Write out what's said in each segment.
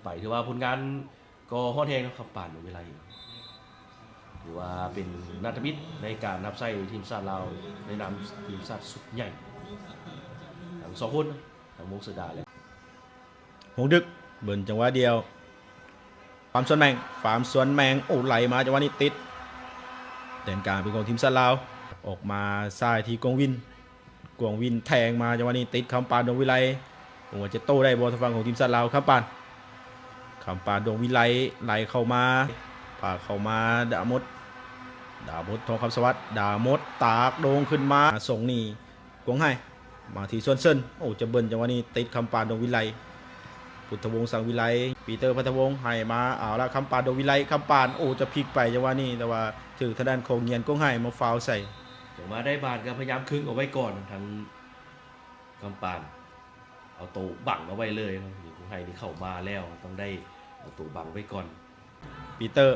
ໄປ ຖືວ່າຜົນງານກໍຮ້ອນແຮງເນາະ ຄຳປານ ດວງວິໄລ ຖືວ່າເປັນນາດຕະມິດໃນການຮັບໃຊ້ທີມຊາດລາວ ໃນນາມທີມຊາດຊຸດໃຫຍ່ ທັງສອງຄົນ ທັງວົງເສີດາ ແລະ ຫົງດຶກ ເບິ່ງຈັງຫວະດຽວ ຟາມສວນແມງ ຟາມສວນແມງ ໂອ້ ໄຫຼມາ ຈັງຫວະນີ້ຕິດ ແດນກາງເປັນຂອງທີມຊາດລາວ ອອກມາຊ້າຍທີ່ກວາງວິນ ກວາງວິນແທງມາ ຈັງຫວະນີ້ຕິດຄຳປານ ດວງວິໄລ ບໍ່ວ່າຈະໂຕ້ໄດ້ບໍ່ ທາງຝັ່ງຂອງທີມຊາດລາວ ຄຳປານ ຄຳປານ ດວງວິໄລ ໄຫຼເຂົ້າມາ ພາເຂົ້າມາ ດາມົດ ດາມົດ ທອງຄຳສະຫວັດ ດາມົດ ຕາກໂດ່ງຂຶ້ນມາ ສົ່ງນີ້ ກວງໄຮ ມາທີ່ສວນເຊິນ ໂອ້ ຈະເບິ່ນ ຈັງຫວະນີ້ຕິດຄຳປານ ດວງວິໄລ ພຸດທະວົງ ສັງວິໄລ ປີເຕີ ພັດທະວົງ ໃຫ້ມາ ເອົາລະ ຄຳປານ ດວງວິໄລ ຄຳປານ ໂອ້ ຈະພິກໄປ ຈັງຫວະນີ້ ແຕ່ວ່າຖືກທາງດ້ານຂອງຫງຽນ ກວງໄຮ ມາຟາວໃສ່ ຈັງຫວະໄດ້ບານກໍພະຍາຍາມຄຶງເອົາໄວ້ກ່ອນ ທາງຄຳປານ ເອົາໂຕບັງເອົາໄວ້ເລີຍເນາະ ກວງໄຮນີ້ເຂົ້າມາແລ້ວ ຕ້ອງໄດ້ເອົາໂຕບັງໄວ້ກ່ອນ ປີເຕີ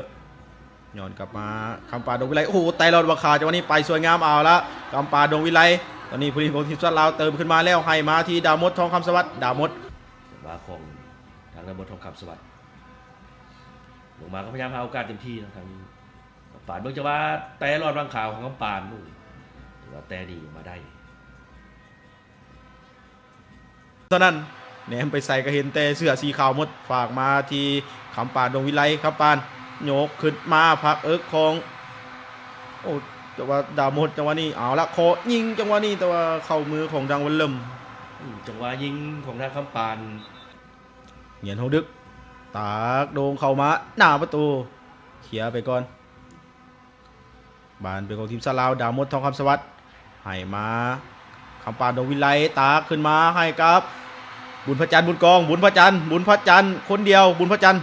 ຍ້ອນກັບມາ ຄຳປານ ດວງວິໄລ ໂອ້ໂຫ ແຕະລອດຫວ່າງຂາ ຈັງຫວະນີ້ໄປສວຍງາມ ເອົາລະ ຄຳປານ ດວງວິໄລ ຕອນນີ້ຜູ້ຫຼິ້ນຂອງທີມຊາດລາວເຕີມຂຶ້ນມາແລ້ວ ໃຫ້ມາທີ່ ດາມົດ ທອງຄຳສະຫວັດ ດາມົດ ຈັງຫວະຂອງທາງ ດາມົດ ທອງຄຳສະຫວັດ ລົງມາກໍພະຍາຍາມຫາໂອກາດເຕັມທີ່ເນາະ ທາງຄຳປານ ເບິ່ງຈັງຫວະແຕະລອດຫວ່າງຂາຂອງຄຳປານ ໂອ້ ຖືວ່າແຕະດີອອກມາໄດ້ ເທົ່ານັ້ນ ແນມໄປໃສກໍເຫັນແຕ່ເສື້ອສີຂາວໝົດ ຝາກມາທີ່ຄຳປານ ດວງວິໄລ ຄຳປານ ຍົກຂຶ້ນມາ ພັກເອິກຂອງ ໂອ້ ແຕ່ວ່າດາມົດ ຈັງຫວະນີ້ ເອົາລະ ເຄາະຍິງ ຈັງຫວະນີ້ ແຕ່ວ່າເຂົ້າມືຂອງທາງວັນເລິມ ອືມ ຈັງຫວະຍິງຂອງທາງຄຳປານ ຫງຽນ ຫົງດຶກ ຕາກໂດ່ງເຂົ້າມາ ໜ້າປະຕູ ເຄຍໄປກ່ອນ ບານເປັນຂອງທີມຊາດລາວ ດາມົດ ທອງຄຳສະຫວັດ ໃຫ້ມາ ຄຳປານ ດວງວິໄລ ຕາກຂຶ້ນມາໃຫ້ກັບ ບຸນພະຈັນ ບຸນກອງ ບຸນພະຈັນ ບຸນພະຈັນ ຄົນດຽວ ບຸນພະຈັນ